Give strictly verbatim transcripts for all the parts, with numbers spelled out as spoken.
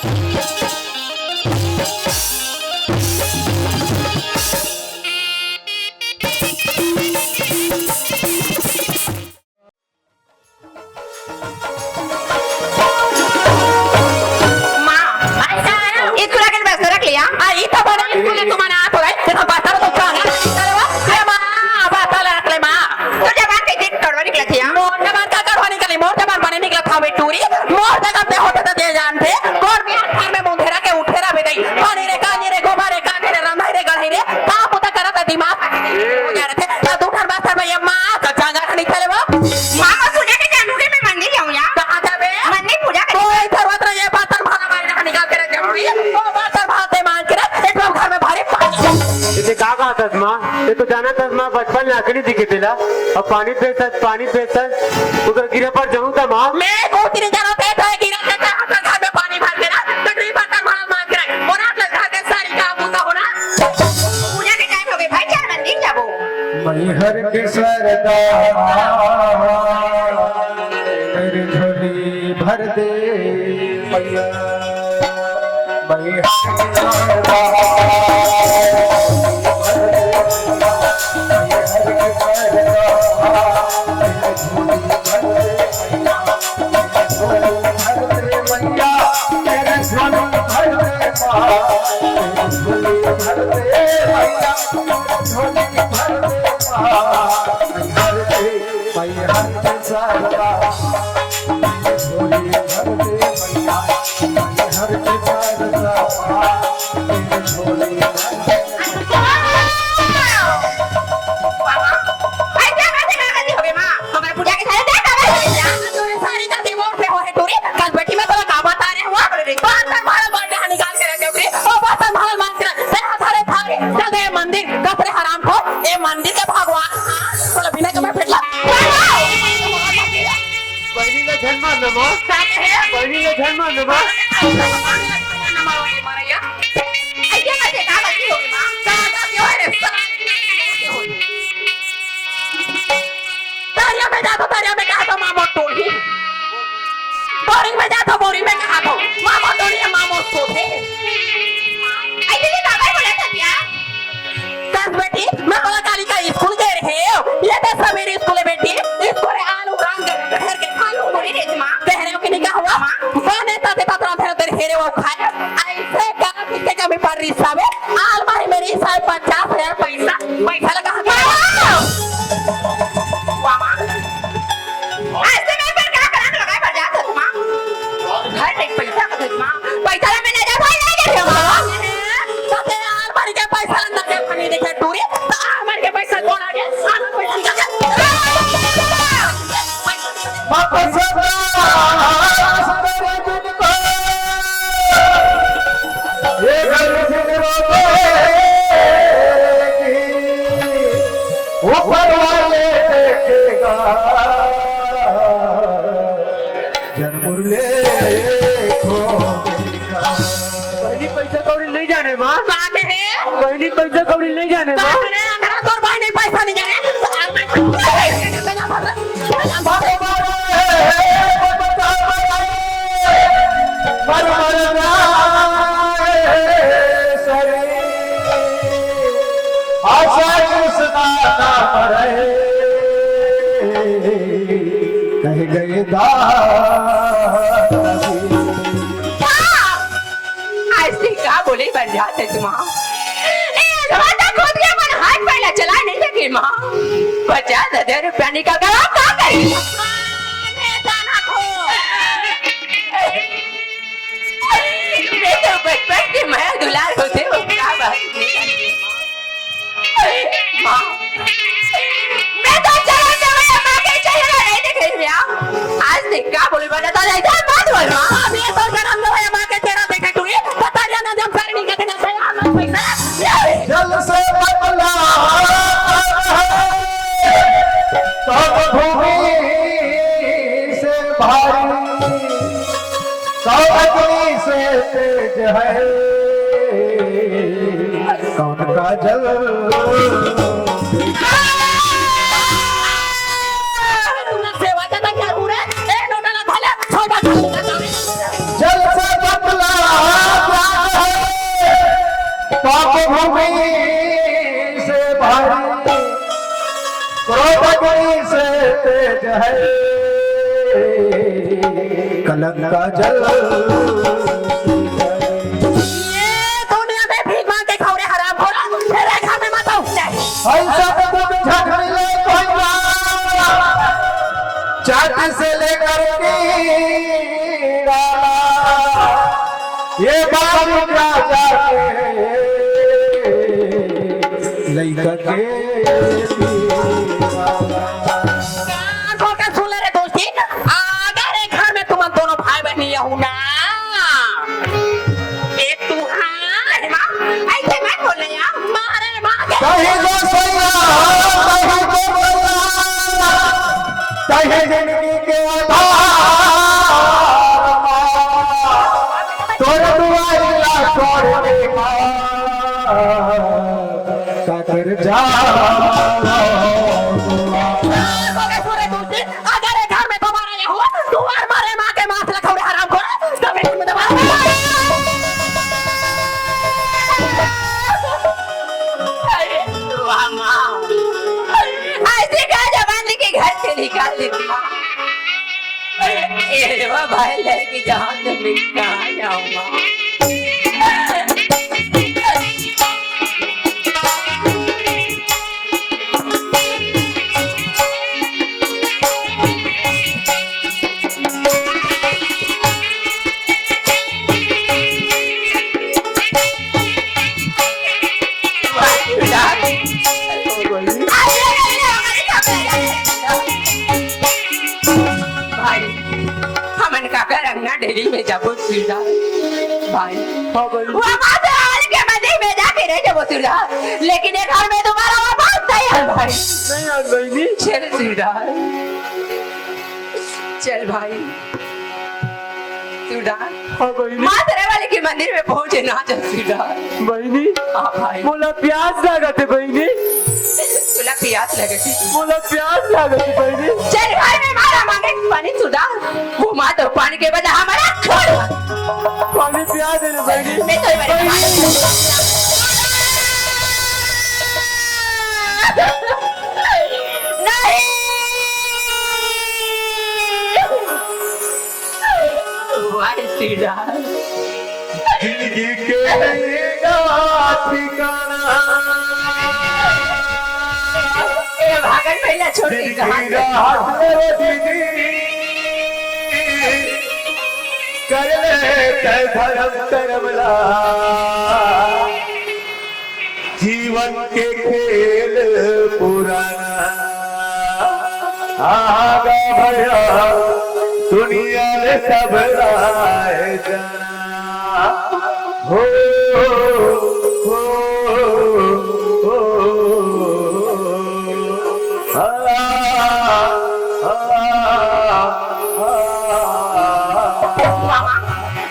माँ, अच्छा है, स्कूल आके बस रख लिया। आ, ई तो बड़ा स्कूल है, तुम्हारा हाथ हो रहा है, ये तो बता तो कहाँ है? अरे माँ, बता रख ले माँ। तो जबान कैसे कड़वा निकला थी, हाँ? मोर जबान का कड़वा निकली, मोर जबान बने निकला था बे टूरी, मोर जबान पे होते तो दे जानते, कौन भी हाथ में मुंधेरा के उठेरा भी नहीं, पानी रे, कानी रे, गोमा रे, कानी रे, रंधाई रे, गढ़ई रे, का पुता करत है दिमाग हो जा रहे थे, तो दू ठन बात में ये माँ का जांगर नहीं चले वो। माँ का पूजा के जानू के मैं मंदिर जाऊँ यार। कहाँ जाबे? मंदिर पूजा के। कोई जरूरत नहीं है, बात भाला मारे ना निकाल के रख दे। वो बात भाते मान के रख, एक लोग घर में भारी पानी। इसे का कहा था माँ? ये तो जाना था माँ, बचपन में आखिरी दिखे तेला। अब पानी पेसत, पानी पेसत, उधर गिरे पर जाऊँ था माँ। मैं को तेरे जाना तय तय गिरा के तय अपना घर में पानी भर के रख, तो नहीं बात भाला मार के रख। और आप लोग घर के सारी काम होता हो ना। पूजा के टाइम हो गए भाई, चार मंदिर जाबो। मैहर के सरदा मेरी झोली भर दे मैया। मैहर के सरदा मैहर के सरदा मेरी झोली भर दे मैया। बाबा, भाई, क्या बात है, क्या गलती हो गई, माँ? हमारे पूजा के सारे देख, हमारे सारे देख। तोरे सारी गलती मोर पे हो है, टूरी। कल बैठी मैं तोला का बता रहे हुआ। बात संभाल, बात यहाँ निकाल के रखे, टूरी। ओ, बात संभाल, बात कर। तेरा थारे, थारे। चल दे मंदिर, कपड़े हराम को। ए मंदिर के भगवान। हाँ, तोला बिना कपड़े फेंकला। बहिनी ला झन मार ना, माँ। का कहे? बहिनी ला झन मार ना, माँ। ऐसा भगवान ला झन मार ना, माँ, मारा या। ऐसे कैसे का गलती होगी, माँ? का गलती हो रे? तरिया में जाथो, तरिया में कहा तो माँ मोर टोही। बोरिंग में जाथो, बोरिंग में कहा तो माँ मोर टोही, माँ मोर सोथे। ऐसे भी बाबा बोला था क्या? कस बेटी, मैं बोला काली का स्कूल गए रहे हो। ये तो सवेरे स्कूल है बेटी। स्कूल है, आलू राम घर के खालू बोली रे माँ। कह रहे हो कि नहीं कहा हुआ? माँ। बने ताते पत्रा धरे तेरे हेरे वो खाए। ऐसे का किसके कमी पड़ रही साहब? अलमारी में रही साहब पचास हजार पैसा। पैसा लगा। माँ! वाह, माँ। आज तो मैं पर का कलंक लगाए पर जात हस, माँ। घर ले पैसा का धस, माँ। पैसा ला मैं नजर भाई नहीं देखे, माँ। तो ते यार, मर के पैसा ला नजर भाई नहीं देखे, टूरी। तो आ, मर के पैसा कौन आ गया? आ, मर पैसा निकाल। वापस आ, ये घर फिर रोते हैं। ऊपर वाले देखेगा, जन मुरले खो देगा। बहिनी पैसा कौड़ी नहीं जाने माँ। बात है। बहिनी पैसा कौड़ी नहीं जाने माँ। बात है, अगर तोर बहिनी पैसा नहीं जाने, तो आप आज से का बोले बन जाते तुम? ए, अधवा तक खुद के मन हाथ पैला चला नहीं सके माँ। पचास हजार रुपया निकाल कर आप का करी? मैं तो बचपन के मया दुलार होते हो, क्या बात है? माँ, मैं तो चला जब मैं माँ के चेहरा नहीं देख रही हूँ। आज से का बोले बना तो नहीं था, मत बोल माँ। अब ये तो जन्म लो है माँ के चेहरा देखे तू, ये पता नहीं ना जब सारी नहीं कहते ना। जल से बदला तप भूमि से भारी, कौ अग्नि से तेज है, कौन का जल। सेवा करना क्या हो रहा है? ए, नोटा ना, भले छोटा, छोटा। जल से बदला पगड़ी से तेज है, कलंक का जल। ये दुनिया में भीख मांग के खाओ रे हरामखोर, मेरे घर में मत आओ। ऐसा तो तुम झगड़ी ले कोई ना, चाट से लेकर कीड़ा, ये बाबू राजा के लइका के कान खोल के सुन ले रे दोस्ती, अगर ये घर में तुम दोनों भाई बहन यहू ना, ए तू हाँ, अरे माँ, ऐसे मत बोल यार, मारे माँ के कहीं तो सैया, कहीं तो सैया, कहीं जिंदगी के आधार तोर दुआरी ला छोड़ के माँ, काकर जा। अगर ये घर में दोबारा ये हुआ, दुआर मारे माँ के माँ से लखौड़े हराम को, तब एक में दबा। अरे, वाह माँ। ऐसे का जबान लेके घर से निकाल देती। ए रे वाह भाई, लेके जहाँ से मिलता है, जाऊंगा। भाई, हमन काकर अंगना डेरी में जाबो सुरदार। भाई, हाँ भाई। वो माँ से हाल के मंदिर में जाके रह जाबो सुरदार, लेकिन ये घर में दोबारा वापस नहीं आए भाई। नहीं आए बहिनी। चल सुरदार, चल भाई। सुरदार। हाँ बहिनी। माँ तेरे वाले के मंदिर में पहुंचे ना जा सुरदार। बहिनी। हाँ भाई। मोला प्यास लागत हे बहिनी। तुला प्यास लगत हे। मोला प्यास लागत हे बहिनी। चल भाई, मैं मारा मांगे पानी सुरदार। वो माँ तो पानी के बदला हमारा खून। पानी पिया दे रे बहिनी। मैं तो ये बहिनी। नहीं। भाई सीधा। जिंदगी के नैया ठिकाना। ए भागन पहले छोड़ के कहाँ जिंदगी गए? रात रे दीदी, कर ले तैं धर्म करम ला। जीवन के खेल पुराना, आगा भया दुनिया ले सब राय जाना। हो, हो, हो, आ, आ, आ, आ।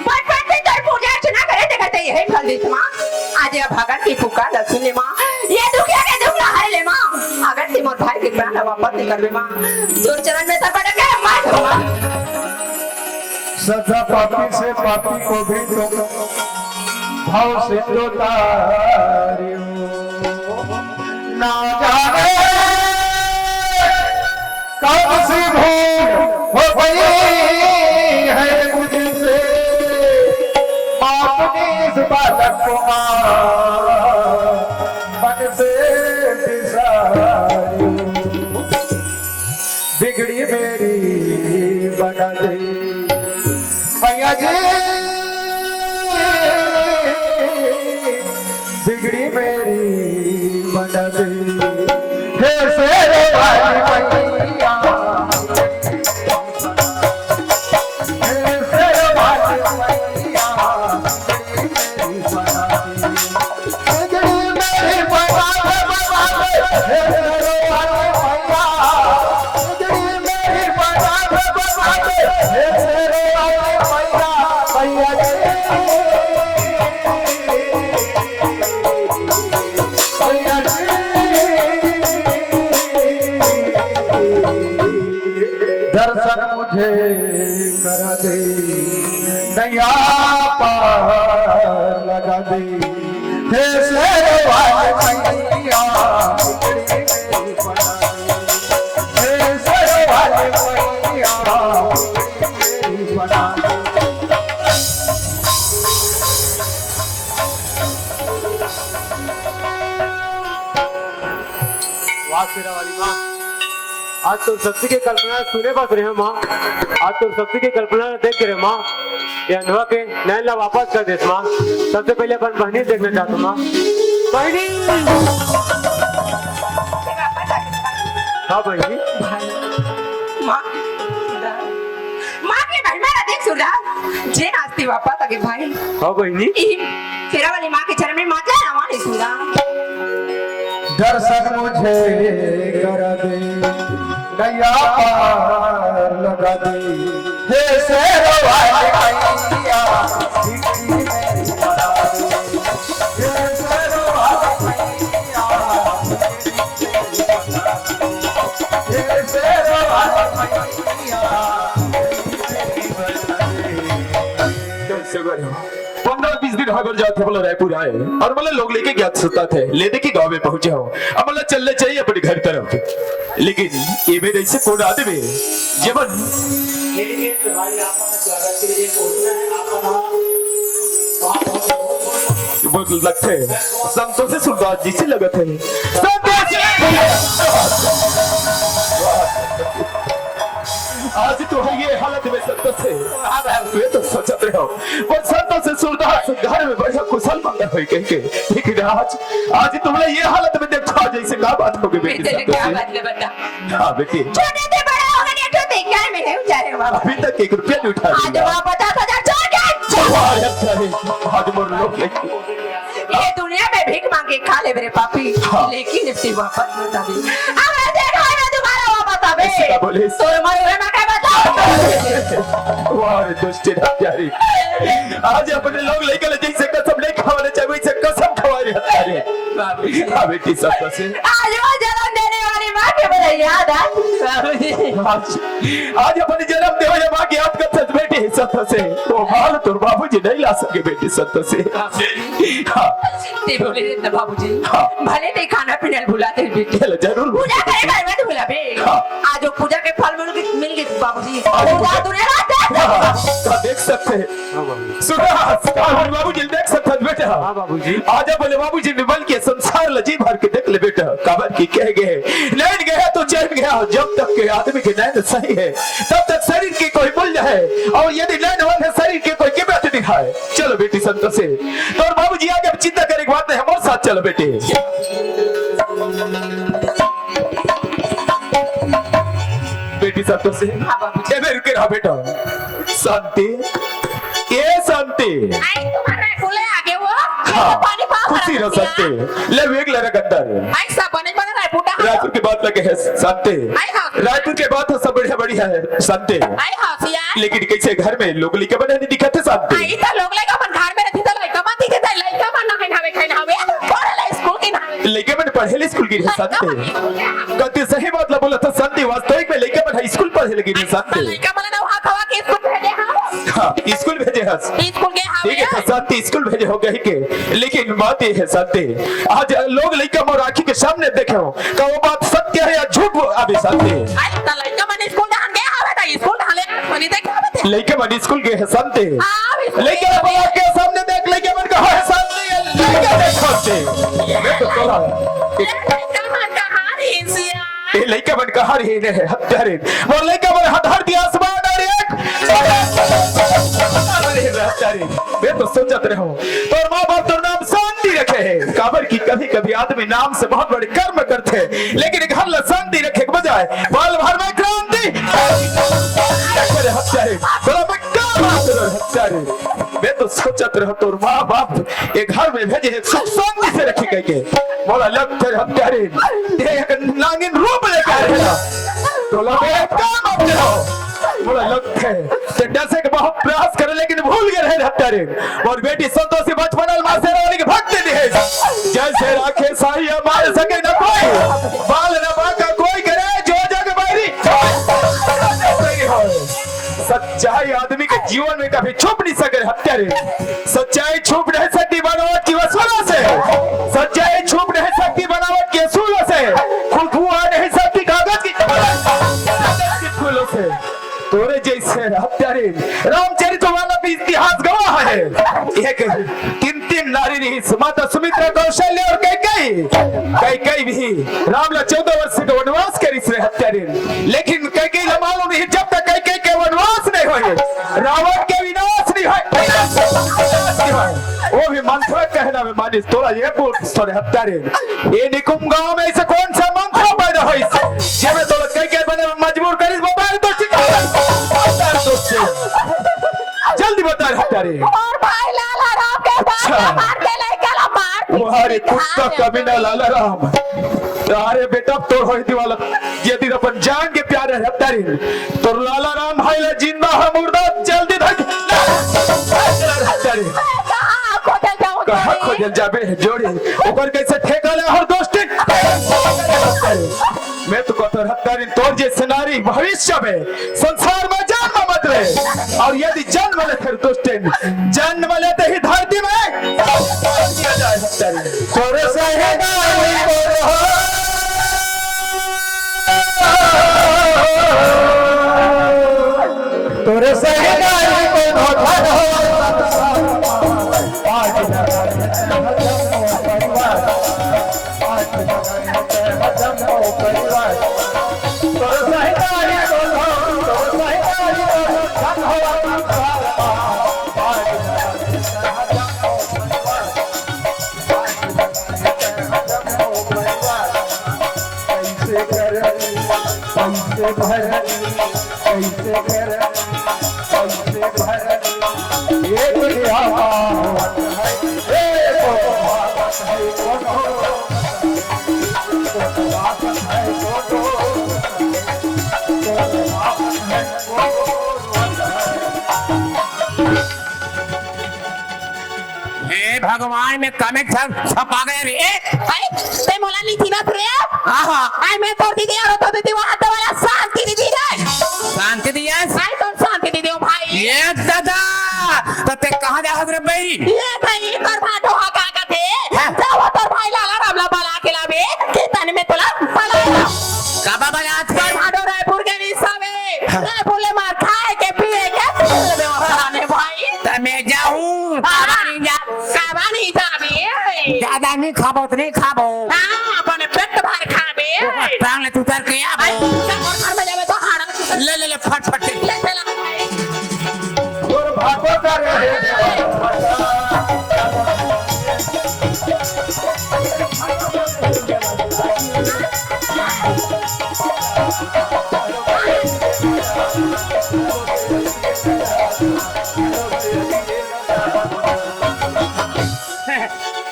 बचपन से तोर पूजा अर्चना करे, तेकर ते यही फल दिस माँ। आज ये भगत की पुकार ल सुन ले माँ, ये दुखिया के दुख ला हर ले माँ। अगर ते मोर भाई के प्राण ला वापस नहीं करबे माँ, तोर चरण में सर पटक के मर जाऊँ माँ। सदा पापी से पापी को भी तुम भाव से जो तारियो। ना जाने कब से भूल हो गई है मुझसे, बाप ने इस बालक को माँ मन से बिसारी। बिगड़ी मेरी बना दे मैया जी, बिगड़ी मेरी बना दे। हे शेर वाली मैया, हे शेर वाली मैया, बिगड़ी मेरी बना दे। बिगड़ी मेरी बना दे, बना दे। हे शेर वाली मैया, बिगड़ी मेरी बना दे, बना दे। हे शेर वाली मैया, मैया जी। दर्शन मुझे करा दे, नैया पार लगा दे, हे शेर वाली मैया। आज तोर शक्ति के कल्पना सुने बस रहे माँ, आज तोर शक्ति के कल्पना देख के रहे माँ, ये अंधवा के नैन ला वापस कर देस माँ। सबसे पहले अपन बहनी देखना चाहत हूँ माँ। बहनी। हाँ बहनी। माँ, माँ के महिमा ला देख सुरदास, जे नाचती वापस आगे भाई। हाँ बहनी। ई शेरा वाली माँ के चरण में माथा नवा नहीं सुरदास। दर्शन मुझे कर दे, नैया पार लगा दे। हे शेरों वाली मैया, भिक्खी मेरी बना दे। हे शेरों वाली मैया, हे शेरों वाली मैया, जय सेवा हो। पंद्रह बीस दिन होय बर जात हे, मोला रायपुर आए अउ मोला लोग लेके गया सुता थे, ले दे के गाँव में पहुंचे हो। अब मोला चलना चाहिए अपने घर तरफ, लेकिन ये मेरे से कोन आदमी जेमन बोल लगथे संतोष से सुरदास जी से लगत है। संतोष से आज तो है ये हालत में संतोष से। वे तो सोचत रहे हो, वो संतोष से सुरदास घर में बढ़िया कुशल मंगल होई कह के, लेकिन आज, आज तुमने ये हालत में देखा, जैसे का बात हो गई बेटी बेटे, संतोष क्या से? बात ले बता। हाँ बेटी। छोटे से बड़ा हो गए, तो देखा है मैंने उठाए बाबा। अभी तक एक रुपया नहीं उठा आज लिया। वहाँ पचास हजार छोड़ के। वाह, अच्छा है। आज मोर लोग लेके ये दुनिया में भीख मांग के खा ले मेरे पापी, हाँ। लेकिन इसकी वापस मत आवे। अब ऐसे घर में दोबारा वापस आवे। ऐसे का बोले? तोर मरे हुए में क्या बता? वाह रे दुष्ट हत्यारी, आज अपने लोग लेकर जैसे कसम नहीं खवाने चाहिए, वैसे कसम खवा रहे हत्यारी। हाँ बेटी, सब से आज वो जन्म देने वाली माँ के बड़े याद आए। आज, आज अपने जन्म देवे माँ के याद कर सच बेटी, सत से वो बाल तोर बाबूजी नहीं ला सके बेटी, सत से। हाँ। ते बोले रे बाबूजी, हाँ। भले ते खाना पीना भुला दे बेटी। चलो, जरूर। पूजा करे घर में तो भुला बे। हाँ। आज वो पूजा के फल मिल गए, मिल गए बाबूजी। आज पूजा पूजा तूने रात हाँ, हाँ, देख सकते हैं। हाँ बाबू। सुभाष, हाँ बाबूजी देख सकते हैं बेटा। हाँ बाबूजी। आज अपने बाबूजी ने बल के संसार ल जी भर के देख ले बेटा, काबर की कह गए, नैन गया तो चैन गया। जब तक के आदमी के नैन सही है, तब तक शरीर के कोई मूल्य है, और यदि नैन बंद है, शरीर के कोई कीमत नहीं है। चलो बेटी संतोषी, तोर बाबूजी आगे अब चिंता करे के बात नहीं, हमारे साथ चलो बेटी। बेटी संतोषी, हाँ बाबूजी। ए, रुके रहा बेटा। शांति, ए शांति। आई तुम्हारा खुले आगे वो, हाँ, पानी पाओ खुशी रहो शांति। ले वेग ले रख अंदर। आई सब बने बने रहे बूटा। रायपुर के बात लगे है शांति। आई हाँ। रायपुर के बात है सब बढ़िया बढ़िया है शांति। आई हाँ सिया। लेकिन कैसे घर में लोग लेके बने नहीं दिखाते शांति। आई तो लोग लेके अपन घर में रहती तो लइका मत दिखे तो लइका मन ना खाइन हवे खाइन हवे। पढ़े ले स्कूल की ना। लइका मन पढ़े ले स्कूल की रहे शांति। कति सही बात ला बोला था शांति, वास्तविक में लइका मन हाई स्कूल पढ़े लगी रहे शांति। लइका मन ना वहाँ खवा के स्कूल भेजे हाँ। हाँ, स्कूल भेजे हस। स्कूल के हाँ ठीक है, भैया। तो शांति स्कूल भेजे हो गई के, लेकिन बात ये है शांति, आज लोग लइका मोर आँखी के सामने देखे हो, तो वो बात सत्य है या झूठ? वो अभी शांति। आई तो लइका मन स्कूल जान गए हवे तो स्कूल डाले मनी देखे हवे ते। लइका मन स्कूल गए है शांति। हाँ, स्कूल लइका गए। बाप के सामने देख, लइका मन कहा है शांति, लइका देख शांति। मैं तो कहा। लइका मन कहाँ रही सिया? ए लइका मन कहाँ रही ने हत्यारे? वो लइका मन हट हट दिया आसमान और एक हत्यारे। मैं तो सोचत रहो, तोर माँ बाप तोर नाम शांति रखे है। काबर की कभी कभी आदमी नाम से बहुत बड़े कर्म करते हैं, लेकिन घर ला शांति रखे के बजाय बाल भर में क्रांति। अरे हत्यारे, बोला मैं क्या बात कर रहा हूँ हत्यारे? मैं तो सोचत रहो तोर माँ बाप ये घर में भेजे है सुख शांति से रखे कह के। बोला लगथे हत्यारे, ये एक नागिन रूप लेके आ रहे ना। बोला मैं क्या बात कर रहा हूँ? बोला लगथे, ते डसे के बहुत प्रयास करे लेकिन भूल गए रहे हत्यारे। और बेटी संतोषी बचपन में माँ शेरावाली की भक्ति दी है। जैसे राखे साई मार सके न कोई, बाल न बांका कोई करे जो जग बैरी। सच्चाई आदमी के जीवन में कभी छुप नहीं सके हत्यारे। सच्चाई छुप नहीं सकती बनावट की वसूलों से। सच्चाई छुप नहीं सकती बनावट के असूलों से। खुशबू आ नहीं सकती कागज की, कागज के फूलों से। तोरे जैसे हत्यारे, रामचरित मानस इतिहास गवाह है। एक तीन तीन नारी रहिस, माता सुमित्रा, कौशल्या और कैकेयी। कैकेयी भी राम ला चौदह वर्ष के वनवास करिस रे हत्यारे, लेकिन कैकेयी ला मालूम नहीं, जब तक कैकेयी के वनवास नहीं होय, रावण के विनाश नहीं होय। विनाश नहीं होय। वो भी मंत्र कहना में मानिस, तोला ये बोल, तोरे हत्यारे, ये निकुम गांव में ऐसे कौन सा मंत्र पैदा होइस, जेमे तोला कैकेयी बने में मजबूर करिस, बता दे तो ठीक है। बता दे दोस्त। जल्दी बता रे हत्यारे। मोर भाई लाला राम के बाप अच्छा। मार के लेके ला मार पीट तुम्हारे के कुत्ता खा कमीना गया। लाला राम। अरे बेटा, तोर होई दीवाला। यदि अपन जान के प्यारे हत्यारे, तोर लाला राम भाई ला जिंदा है मुर्दा, जल्दी धर। हत्यारे। कहाँ खोजल जाऊँ कहाँ जोड़ी? खोजल जाबे जोड़ी? ओकर कैसे ठेका ले हर दोस्ती? मैं तो कथों हत्यारिन तोर जैसे नारी भविष्य में संसार में जन्म मत ले, और यदि जन्म ले फिर दुष्टिन, जन्म लेते ही धरती में दिया जाए हत्यारिन। तोरे सही नारी को रहो। तोरे सही नारी को धन हो। कैसे कर, कैसे भर, कैसे कर, कैसे भर। एक कहावत है, एक कहावत है, कोनो, कहावत है, कोनो, कहावत है, कोनो। हे भगवान, मैं कमे छप-, छपा गया रे। ए, भाई, ते मोला नी चिन्हत रे? हाँ, हाँ। आई मैं तोर दीदी और तोर दीदी वहाँ तो वाला शांति दीदी रे। शांति दीदी है? आई तो शांति दीदी हो भाई। ये दादा, तो ते कहाँ जा हस रे भाई? ये भाई, तोर भाटो हा का कथे? हाँ। जा वो तोर भाई लाला राम ला बला के लाबे, कि तने में तोला बला ला। काबा बला थे? तोर भाटो रायपुर के रिश्ता में। हाँ। रायपुर ले मार खाए के पिए के, तू ले बेवहार आने भाई। त मैं जाऊं, हाँ। काबा नहीं जा। काबा नहीं जाबे। ज्यादा नहीं खाबो, तो नहीं खाबो। हाँ, अपने पेट भर खाबे। ओकर टांग ले तू उतर के आबो। आई, तू सब और घर में जाबे तो हाड़ा। ले, ले, ले, फट, फट, ले। ले, ले, ले। तोर भागो कर रहे।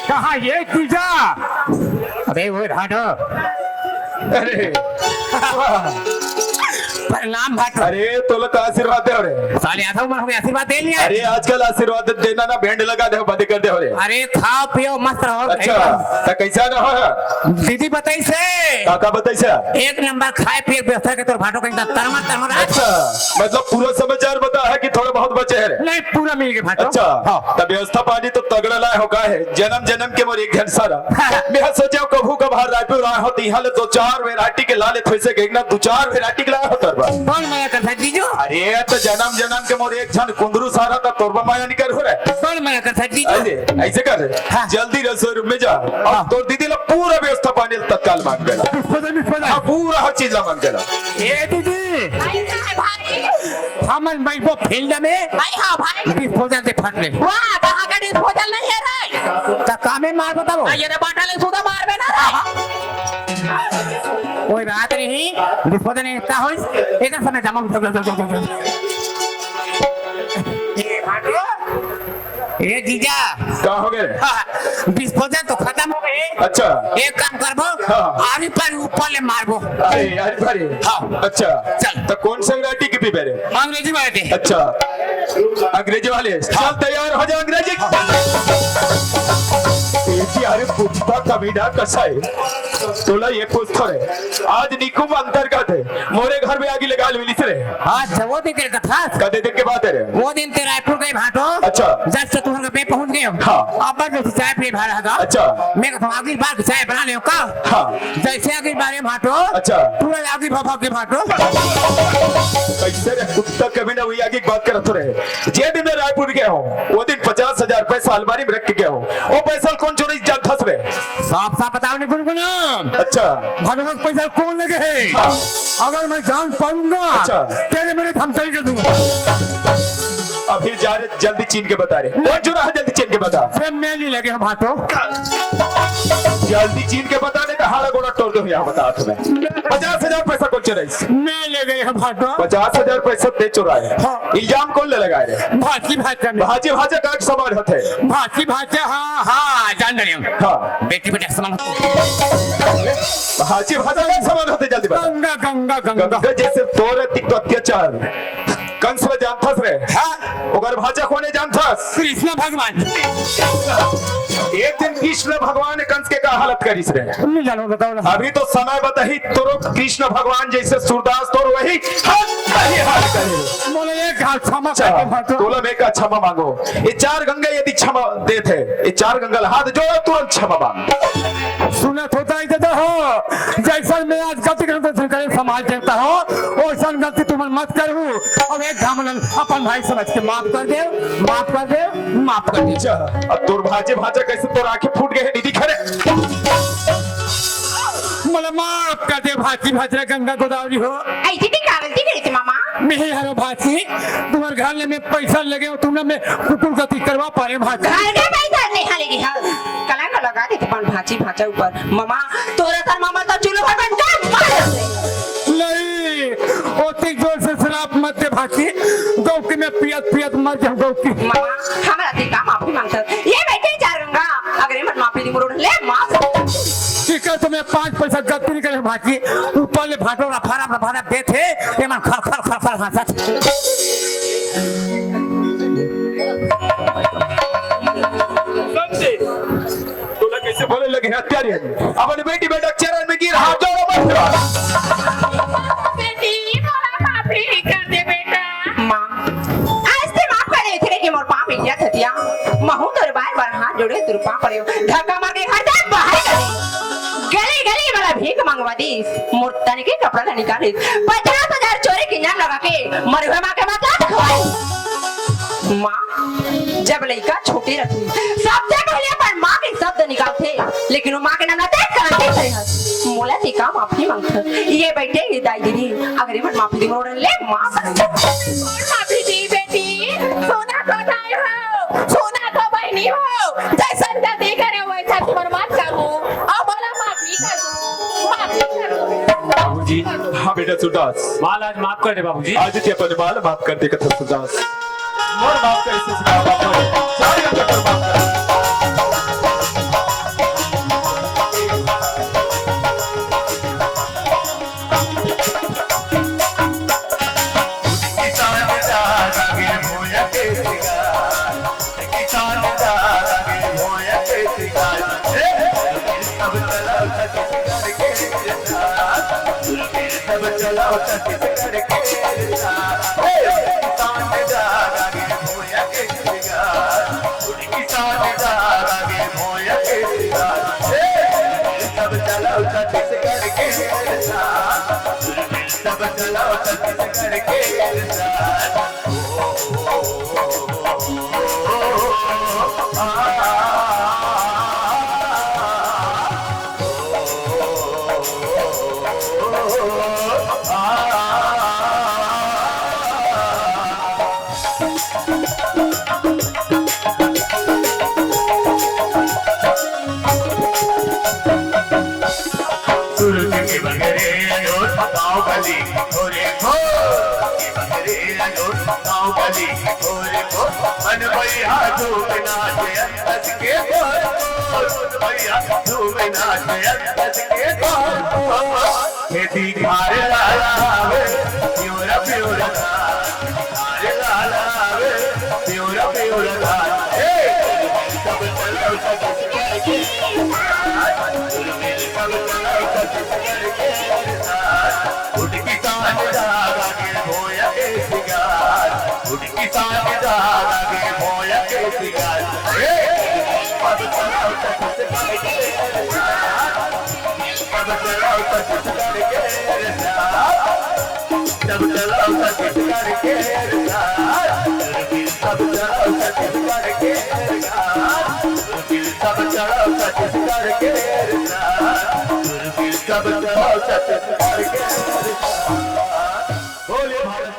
कहाँ ये जीजा? अबे वो भाटो। अरे, प्रणाम भाटो। अरे, तोला का आशीर्वाद दे रे? साले आधा उम्र हो गया, आशीर्वाद दे लिया। अरे, आजकल आशीर्वाद देना ना, बैंड लगा दे, बंद कर दे रे। अरे, खाओ पियो, मस्त रहो। अच्छा, त कैसा ना हो? दीदी बताइसे। का, का बताइसे? एक नंबर खाए पिए व्यवस्था के तोर भाटो कहीं तरमर तरमर। अच्छा, मतलब पूरा समाचार बता है कि थोड़ा बहुत बचे है रे? नहीं, पूरा मिल गए भाटो। अच्छा, हाँ। त व्यवस्था पानी तो तगड़ा लाए हो का है? जन्म जन्म के मोर एक झन सारा। हाँ। मैं सोचा कभू कभार रायपुर आए हो तो यहाँ ले दो चार variety के ला ले, थोड़े से एक ना दो चार variety के लाए हो तोर बर। कौन मना करता जीजू? अरे, त जन्म जन्म के मोर एक झन कुंदरू सारा त तोर बर मया निकर हो रे। कौन मना करता जीजू? अरे, ऐसे कर, हाँ। जल्दी रसोई रूम में जा और हाँ। तोर दीदी ला पूरा व्यवस्था पानी ला तत्काल मांग देला। बिस्फोजन, बिस्फोजन। हाँ, पूरा हर चीज ला मांग देला। ए दीदी। भाई, भाई। हमन बैठबो field में। भाई, हाँ, भाई। बिस्फोजन से फट ले। वाह, कहाँ का disposal नहीं है रे? त का में मार बताओ? आ, ये रे बाटा ले सुधा मार बे ना रे। कोई बात नहीं, बिस्फोजन इतना होइस, एक समय जमा। ये जीजा। का हो गए? हाँ, बिस्फोजन तो खत्म हो गए। अच्छा। एक काम करबो, हाँ। आरी पर ऊपर ले मारबो। अरे, आरी पर? हाँ। अच्छा। चल। त कौन सा variety के पीबे रे? अंग्रेजी variety। अच्छा, अंग्रेजी वाले। हाँ। चल, तैयार हो जा अंग्रेजी। जी, अरे कुत्ता कमीना कसाई, तोला ये पूछथों रे, आज निकुम अंतर्गत हे, मोरे घर में आगी लगा मिलिस रे। आज वो दिन के कथा। कते दिन के बात हे रे? वो दिन ते रायपुर गए भाटो। अच्छा। जब से तुहर घर पे पहुंच गए हो। हाँ। अब बस चाय पी भाड़ा का। अच्छा। मैं कहता हूँ, अगली बार चाय बना ले का। हाँ। जैसे अगली बार ये भाटो। अच्छा। पूरा आगी भाफा के भाटो। कैसे रे कुत्ता कमीना, वही आगी बात करत रहे। जे दिन मैं रायपुर गया हूँ, वो दिन पचास हजार पैसा अलमारी में रख के गया हूँ। वो पैसा कौन चोरी जान फंस रहे? साफ साफ बताओ नी गुनगुना। अच्छा। भगवान पैसा कौन लगे है? हाँ। अगर मैं जान पाऊंगा, अच्छा। तेरे मेरे धमतरी कर दूंगा। अभी जा रे, जल्दी चीन के बता रे। कौन चुरा है, जल्दी चीन के बता। अरे मैं नहीं लगे हूँ भाटो। जल्दी चीन के बता, नहीं तो हाड़ा गोड़ा तोड़ दूँ यहाँ बता तुम्हें। पचास हजार पैसा कौन चुराइस? मैं ले गए हूँ भाटो। पचास हजार पैसा ते चुराए। हाँ। इल्जाम कौन ले लगाए रे? भाजी भाजा में। भाजी भाजा का समान होते। भाजी भाजा, हाँ, हाँ, जान रहे हूँ। हाँ। बेटी बेटा समान होते। भाजी भाजा का समान होते, जल्दी बता। गंगा, गंगा, गंगा। गंगा जैसे तोरे तिक तो अत्याचार। कंस ला जानथस रे? हाँ। ओकर भाजा कोने जानथस? कृष्ण भगवान। एक दिन कृष्ण भगवान कंस के का हालत करिस रे? नहीं जानो, बताओ ना। अभी तो समय बताही, तोरो कृष्ण भगवान जैसे सूरदास तोर वही हाल, वही हाल करे। बोले, एक हाथ क्षमा अच्छा, करके भाटो। तोला मैं का क्षमा मांगो? ये चार गंगा यदि क्षमा देत हे, ये चार गंगा ला हाथ जोड़ो, तुरंत क्षमा मांग। सुनत होता है दादा हो, जैसन मैं आज गलती करता हूँ, करे समाज देवता हो, वैसन गलती तुम मत करू। अब एक घामलन अपन भाई समझ के माफ कर दे, माफ कर दे, माफ कर दे। अच्छा, अब तोर भाजे भाजा कैसे तोर आंखें फूट गए हैं, निधि खरे। मोला माफ कर दे भाजी भाजरा गंगा गोदावरी हो। ऐसी भी का गलती करे थे मामा? मैं ही हरो भाजी, तुम्हारे घर ले मैं पैसा लगे हो, तुमने मैं कुकुर गति करवा पाए भाजी। घर के पैसा नहीं हाले की हाल। कलंक लगा दे अपन भाजी भाजा ऊपर। मामा, तोरा तर मामा तो चूल्हा पर बन के मार दे। नहीं, ओती जोर से शराब मत दे भाजी, गौ के मैं पियत पियत मर जाऊं गौ की। मामा, हमरा से का माफी मांगता? ये बैठे चार गंगा, अगर ये मत माफी दी मुरोड़ ले माफ। ठीक है, तुम्हें पांच पैसा गलती नहीं करे भाजी, ऊपर ले भाटो रफा रफ रफा रफ देते, ये मन खर खर खर खर हंसत। समझे? तोला कैसे बोले लगे हत्यारे? अपन बेटी बेटा चरण में गिर, हाथ जोड़ो, मत करो। बेटी, मोला माफी कर दे बेटा। माँ, आज ते माफ कर दे, इतने की मोर पाँव में गिरा थतिया। महू तोर बार बार हाथ जोड़े, तोर पाँव पड़े। धक्का मार के घर से बाहर कर दे। गली गली वाला भीख मंगवा दी। मोर तनिके कपड़ा ला निकाले। पचास हजार चोरी के इनाम लगा के मरे हुए माँ के मतलब खवाई। माँ, जब लइका छोटे रथे, सबसे पहले अपन माँ के शब्द निकालथे, लेकिन वो माँ के नाम ला देख कर नहीं करे हस। मोला ते का माफी मांगथे? ये बैठे ये दाई दीदी, अगर ये मन माफी दे, मोर ले माफ कर दे। कौन माफी दी बेटी? सोना को दाई हो, सोना को बहनी हो, जैसन गलती करे वैसा तुम्हार मत करू। अब मोला माफी कर दो, माफी कर दो। बाबूजी। हाँ बेटा सूरदास। माँ ला आज माफ कर दे बाबूजी। आज ते अपन माँ ला माफ कर दे कथा सूरदास। मोर माफ कर सूरदास बाबू। सारी हम कर माफ कर। सुरुज के बगरे अनोर गाँव गली, ओरे हो। के बगरे अनोर गाँव गली, ओरे हो। मन भैया झूम नाचे अंगद के तोर, मन भैया झूम नाचे अंगद के तोर। खेती खारे लाला वे, प्योरा प्योरा धान। खारे लाला वे, प्योरा प्योरा धान। हे, सब चलो, सब चलो। छत्तीसगढ़ के साथ, उठ किसान जागा के भोया के सिंगार, उठ किसान जागा के भोया के सिंगार। ए, अब चलो छत्तीसगढ़ के साथ, अब चलो छत्तीसगढ़ के साथ, तब चलो छत्तीसगढ़ के साथ, तब चलो छत्तीसगढ़ के साथ, तब चलो छत्तीसगढ़ के साथ, तब चलो छत्तीसगढ़ के साथ। बोलिए भारत